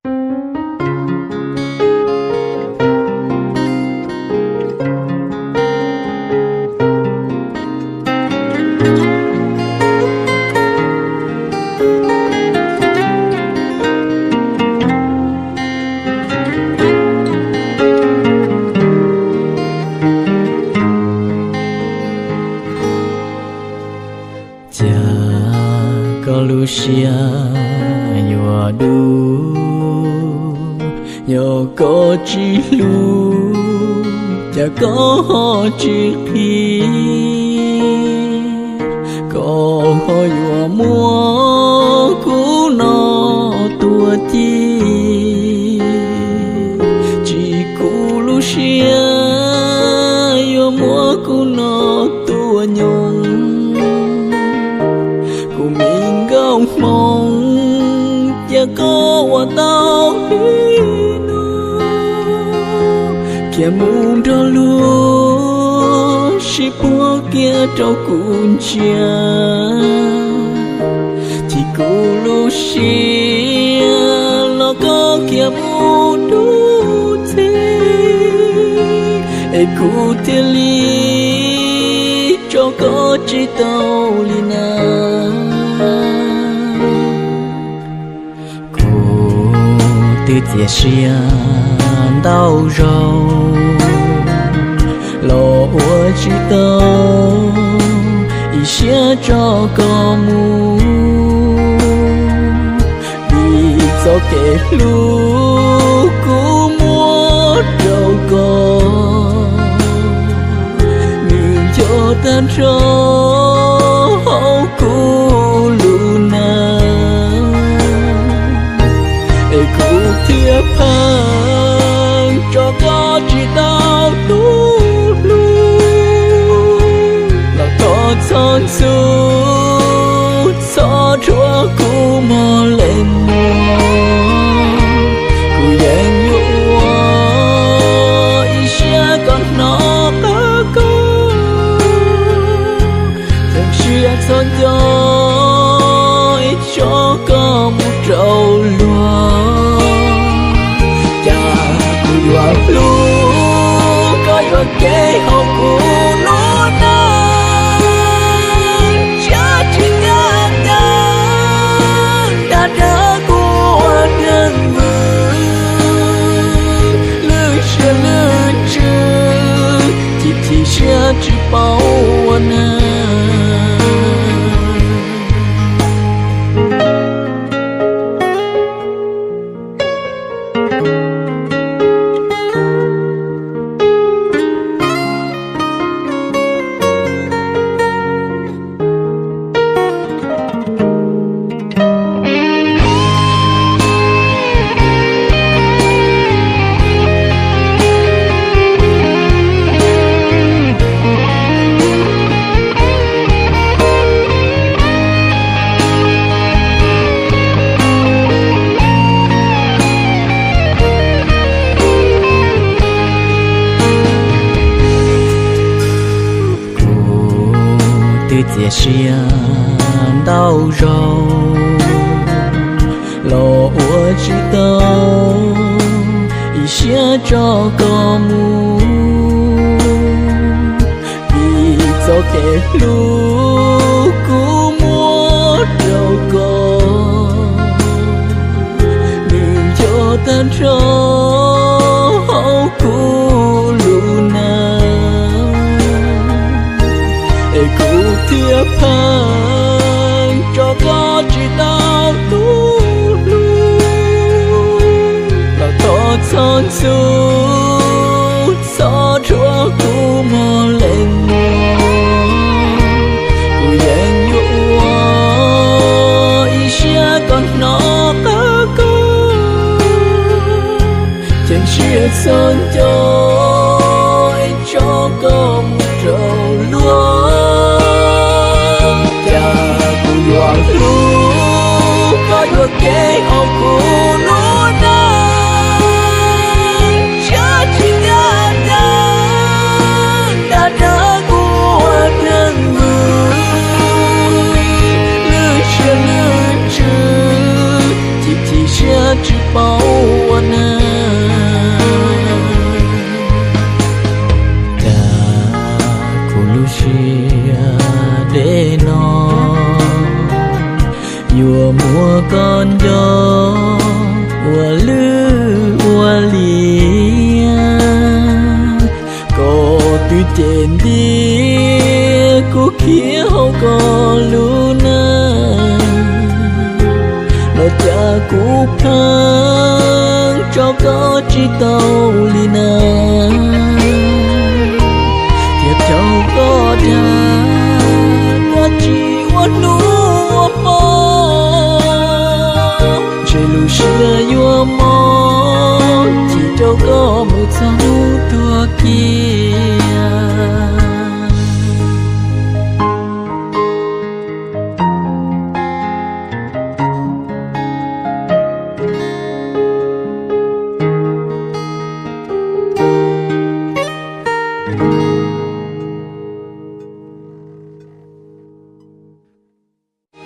Cas koj lub siab yuav dub, yog koj tsis hlub, cas koj ho tsis qhia, koj ho yuav muab kuv no tua ci. Tsis kuv lub siab yuav muab kuv no tua nyoog. Kuv me nkauj hmoob, cia koj ua tau li no, khiav mus nrog luag sib puag kiag rau kuv ntsia. Chim kuv lub siab los koj khiav mus dub txev, es kuv thiaj li tso koj tsis tau li na. Kuv twb txias siab ntau zaus los ua tsis tau ib siab tso koj mus. Vim txoj kev hlub kuv muab rau koj, nws nco tag nrho hauv kuv lub neej, es kuv thiaj pheej tso koj tsis tau tus hlub. Los thov txhob ntxub, txhob rhuav kuv mog leej muam, kuv yeej yuav ua ib siab kom hnov qab koj. Tseem siab txhob nco, tso koj mus rau luag, cas kuv yuav hlub koj yuam kev hauv kuv lub neej, siab tsis kaj ntawd dag dag kuv ua neeg vwm, lwj siab lwj ntsws, chim chim siab tsis paub ua neeg. Kuv twb txias siab ntau zaus los ua tsis tau ib siab tso koj mus. Vim txoj kev hlub kuv muab rau koj, nws nco tag nrho hauv kuv lub neej, es kuv thiaj pheej tso koj tsis tau tus hlub. Los thov txhob ntxub, txhob rhuav kuv mog leej muam, kuv yeej yuav ua ib siab kom hnov qab koj. Ceev siab txhob nco, tso koj mus rau luag, cas kuv yuav hlub koj yuam kev hauv kuv lub neej, siab tsis kaj ntawd dag dag kuv ua neeg vwm, lwj siab lwj ntsws, chim chim thiab tsis paub ua neej. Cas kuv lub siab dej no yuav muab koj nco ua lwj ua liam. Koj twb cem ntiag kuv khiav hauv koj lub neej, los cas kuv pheej tso koj tsis tau li na. Thiab rau koj dag, koj tsis ua hnub ua hmo, ntshe lub siab yuav mob, chim rau koj mus txog hnub tuag kiag.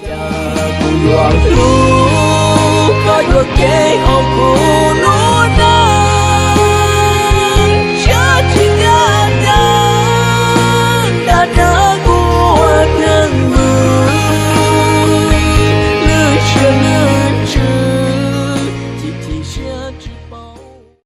Cas kuv yuav hlub koj yuav kev